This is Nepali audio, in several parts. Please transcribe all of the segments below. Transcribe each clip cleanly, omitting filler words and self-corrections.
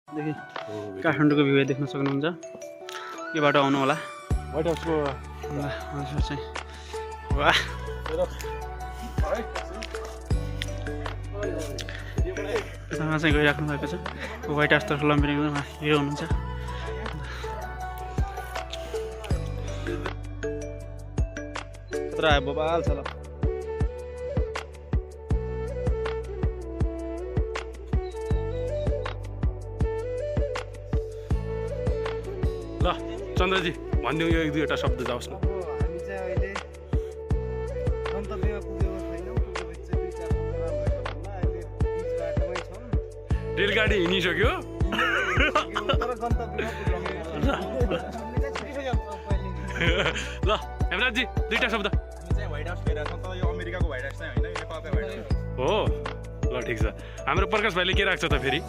देखि काठमाडौँको भ्यू देख्न सक्नुहुन्छ। यो बाटो आउनु होला व्हाइट हाउसको चाहिँ वाह चाहिँ गइराख्नु भएको छ। व्हाइट हाउसतर्फ लम्बिने एकदम हिरो हुनुहुन्छ। खतरा बबाल छ ल। ल चन्द्रजी भनिदिउँ यो एक दुईवटा शब्द जाओस् न। हामी चाहिँ अहिले गन्तव्यमा पुगेको छैनौँ। पुगेपछि चाहिँ दुई चार घन्टा राम्रो होला। अहिले बिच बाटोमै छौँ। रेलगाडी हिँडिसक्यो। तर गन्तव्यमा पुग्यौँ। ल हेमराजजी दुईवटा शब्द। हामी चाहिँ व्हाइट हाउस गइरहेको छौँ। तर यो अमेरिकाको व्हाइट हाउस चाहिँ होइन, यो नेपालकै व्हाइट हाउस हो ल ठिक छ। हाम्रो प्रकाश भाइले के राख्छ त फेरि?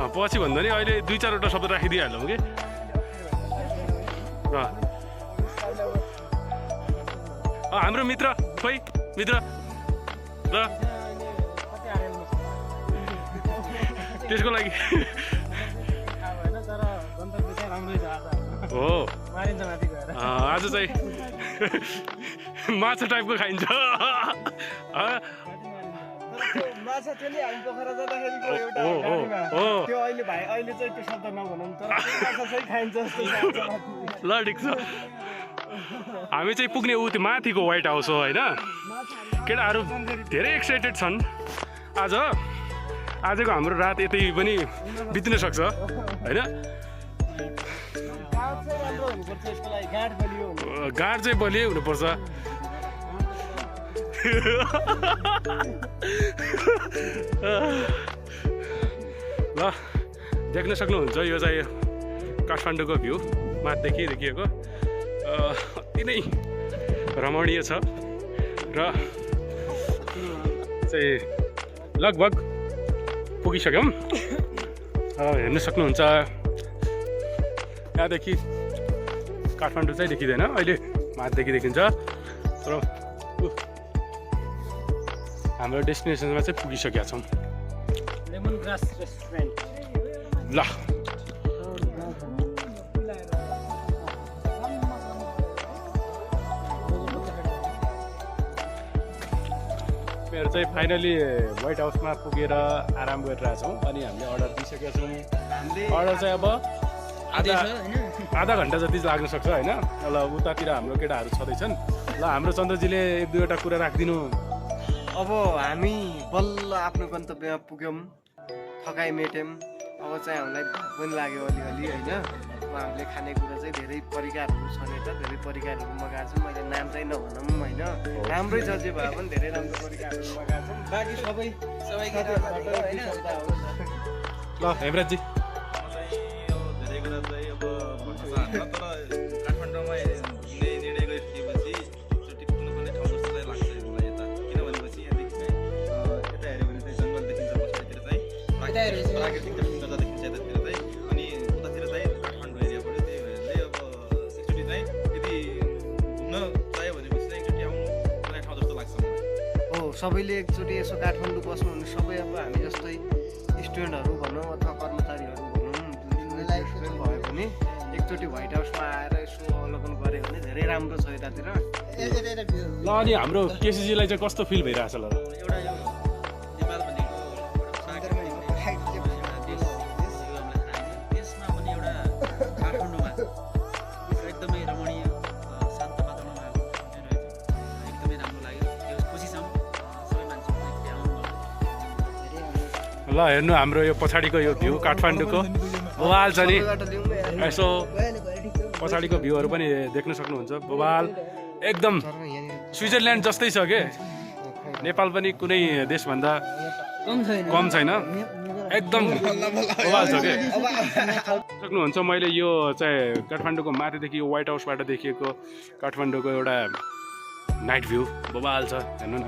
पछि भन्दा नि अहिले दुई चारवटा शब्द राखिदिइहालौँ कि। हाम्रो मित्र खोइ मित्र ल त्यसको लागि हो आज चाहिँ माछा टाइपको खाइन्छ। माछा थियो नि हामी पोखरा जाँदाखेरिको एउटा गाडीमा। त्यो अहिले भाइ अहिले चाहिँ त्यो शब्द नभनौँ, तर माछा चाहिँ खाइन्छ जस्तो लाग्छ। ल ठिक छ। हामी चाहिँ पुग्ने ऊ त्यो माथिको व्हाइट हाउस हो होइन। केटाहरू धेरै एक्साइटेड छन्। आजको हाम्रो रात यतै पनि बित्न सक्छ होइन। गाड चाहिँ बलियो हुनुपर्छ। ल देख्न सक्नुहुन्छ यो चाहिँ काठमाडौँको भ्यू माथिदेखि देखिएको अति नै रमणीय छ र चाहिँ लगभग पुगिसक्यौँ। हेर्न सक्नुहुन्छ यहाँदेखि काठमाडौँ चाहिँ देखिँदैन, अहिले माथिदेखि देखिन्छ। र हाम्रो डेस्टिनेसनमा चाहिँ पुगिसकेका छौँ। Lemon grass restaurant. ल मेरो चाहिँ फाइनली व्हाइट हाउसमा पुगेर आराम गरिरहेछौँ अनि हामीले अर्डर दिइसकेका छौँ। अर्डर चाहिँ अब आधा घन्टा जति लाग्न सक्छ होइन। ल उतातिर हाम्रो केटाहरू छँदैछन्। ल हाम्रो चन्द्रजीले एक दुईवटा कुरा राखिदिनु। अब हामी बल्ल आफ्नो गन्तव्यमा पुग्यौँ, थकाइ मेट्यौँ। अब चाहिँ हामीलाई भोक पनि लाग्यो अलिअलि होइन। अब हामीले खानेकुरा चाहिँ धेरै परिकारहरू छन् यता, धेरै परिकारहरू मगाएको छौँ। मैले नाम चाहिँ नभनौँ होइन, राम्रै छ जे भए पनि धेरै राम्रो परिकारहरू मगाएको छौँ। बाँकी सबै ल हेमराजजी धेरै कुरा चाहिँ अब भन्न चाहन्न, तर काठमाडौँमा हिँड्ने निर्णय गरिसकेपछि एकचोटि पुग्नुपर्ने ठाउँ जस्तो चाहिँ लाग्छ मलाई यता। किन भनेपछि यहाँदेखि चाहिँ यता हेऱ्यो भने चाहिँ जङ्गल देखिन्छ, पछाडितिर चाहिँ प्राकृतिक सुन्दरता देखिन्छ यतातिर चाहिँ। अनि उतातिर चाहिँ काठमाडौँ एरिया पऱ्यो, त्यही भएर चाहिँ अब एकचोटि चाहिँ यदि घुम्न चाह्यो भनेपछि चाहिँ एकचोटि आउनु पर्ने ठाउँ जस्तो लाग्छ मलाई। हो सबैले एकचोटि यसो काठमाडौँ बस्नुहुने सबै अब हामी जस्तै स्टुडेन्टहरू भनौँ अथवा कर्मचारीहरू भनौँ, जुनसुकै स्टुडेन्ट भयो भने एकचोटि व्हाइट हाउसमा आएर यसो अवलोकन गऱ्यो भने धेरै राम्रो छ यतातिर। ल अनि हाम्रो केसीजीलाई चाहिँ कस्तो फिल भइरहेछ ल? एउटा यो नेपाल भनेको सागरमा हिँड्ने एउटा देश हो, हामीलाई थाहा होइन। त्यसमा पनि एउटा काठमाडौँमा एकदमै रमणीय शान्त वातावरणमा रहेछ। एकदमै राम्रो लाग्यो। त्यो खुसी छौँ सबै मान्छेहरू आउनु। ल हेर्नु हाम्रो यो पछाडिको यो भ्यू काठमाडौँको बवाल छ नि। यसो पछाडिको भ्यूहरू पनि देख्न सक्नुहुन्छ। बवाल एकदम स्विजरल्यान्ड जस्तै छ के। नेपाल पनि कुनै देशभन्दा कम छैन, एकदम बवाल छ के। सक्नुहुन्छ मैले यो चाहिँ काठमाडौँको माथिदेखि यो व्हाइट हाउसबाट देखिएको काठमाडौँको एउटा नाइट भ्यू बवाल छ। हेर्नु न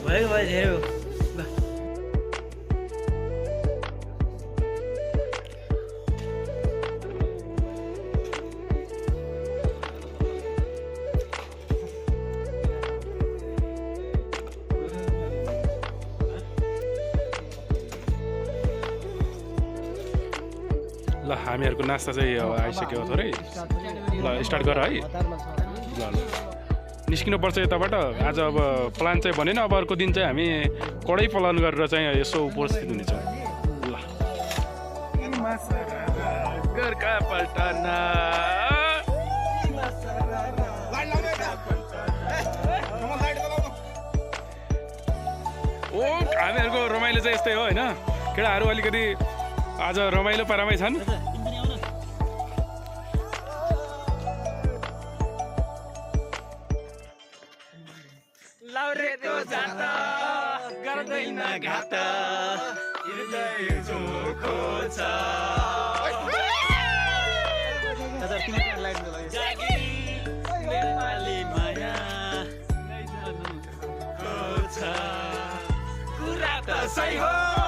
भयो तपाईँ धेरै हो ल ल हामीहरूको नास्ता चाहिँ अब आइसक्यो थोरै ल स्टार्ट गर है ल ल निस्किनुपर्छ यताबाट आज अब प्लान चाहिँ भनेन अब अर्को दिन चाहिँ हामी कडै प्लान गरेर चाहिँ यसो उपस्थित हुनेछौँ ल गोर्खा पल्टना ओ हामीहरूको रमाइलो चाहिँ यस्तै हो होइन केटाहरू अलिकति आज रमाइलो पारामै छन् लाउरे त्यो जात गर्दैन घात हृदय चोखो छ नेपाली माया कुरा त सही हो